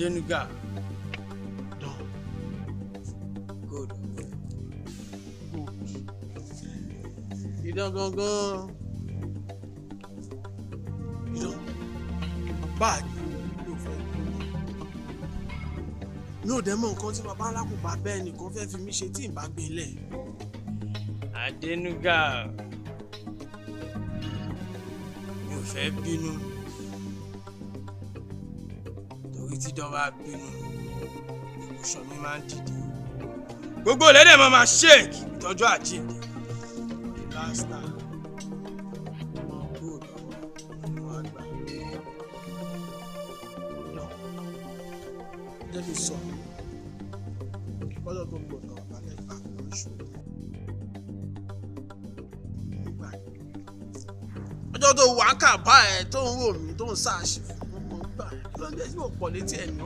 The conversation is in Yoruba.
Adenuga. Dán. Good. Good. Idán gangan. Idán. Báàgì ló fẹ́ gbé. Mi ò dẹ̀ mọ nǹkan tí bàbá ńlá kò bá bẹ́ẹ̀ nìkan fẹ́ fi mí ṣe tí ì bá gbé lẹ̀. Adenuga, mi ò fẹ́ bínú torí tí dán bá bínú, ìwòsàn mi máa ń dìde, gbogbo ìlẹ́dẹ̀ máa shake ìtọ́jú àjíǹde. The last time. Good ọmọ ọmọ àgbà. Dán. Jẹ́ kí n sọ. Kọ́jọ́ tó ń bọ̀ náà balẹ̀ gbà lóṣù. Ọjọ́ tó wà á kà bá ẹ tó ń wò mí tó ń sáàṣì fún ọmọ gbà. Kí ló ń dé tí ò pọ̀ létí ẹ̀ ní?